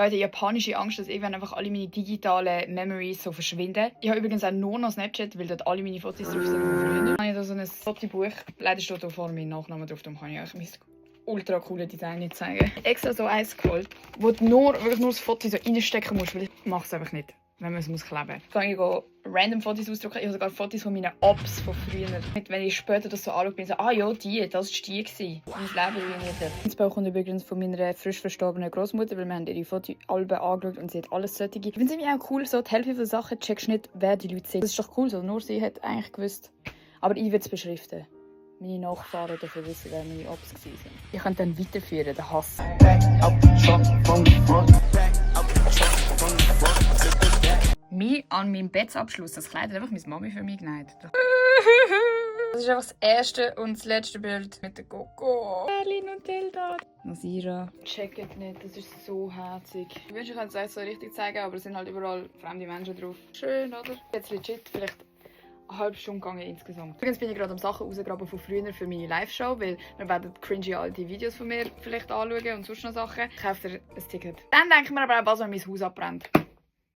Leute, japanische Angst, dass irgendwann einfach alle meine digitalen Memories so verschwinden. Ich habe übrigens auch nur noch Snapchat, weil dort alle meine Fotos drauf sind von früher. Ich habe da so ein Fotobuch. Leider steht da vorne mein Nachname drauf, darum kann ich euch mein ultra coole Design nicht zeigen. Extra so eins geholt, wo du nur das Foto so reinstecken musst, weil ich mache es einfach nicht, wenn man es muss kleben. Dann kann ich random Fotos ausdrucken. Ich habe sogar Fotos von meinen Apps von früher. Wenn ich später das so anschaue, bin ich so, ah ja, das war die gewesen. Mein Leben ruiniert. Das Bauch kommt übrigens von meiner frisch verstorbenen Großmutter, weil wir haben ihre Fotoalben angeschaut und sie hat alles solche. Ich finde es irgendwie auch cool, so die Hälfte der Sachen checkst nicht, wer die Leute sind. Das ist doch cool so, nur sie hat eigentlich gewusst. Aber ich würde es beschriften. Meine Nachfahren dafür wissen, wer meine Ops waren. Ich könnte dann weiterführen, den Hass. Mir an meinem Bettabschluss, das Kleid hat einfach meine Mami für mich genäht. Das ist einfach das erste und das letzte Bild mit der Coco. Berlin und Tilda. Nasira. Checkt nicht, das ist so herzig. Ich wünschte, ich könnte es euch so richtig zeigen, aber es sind halt überall fremde Menschen drauf. Schön, oder? Jetzt legit, vielleicht eine halbe Stunde gegangen insgesamt. Übrigens bin ich gerade am Sachen rausgraben von früher für meine Live-Show, weil wir werden cringy alte Videos von mir vielleicht anschauen und sonst noch Sachen. Kauft ihr ein Ticket. Dann denken wir aber auch, was wenn mein Haus abbrennt.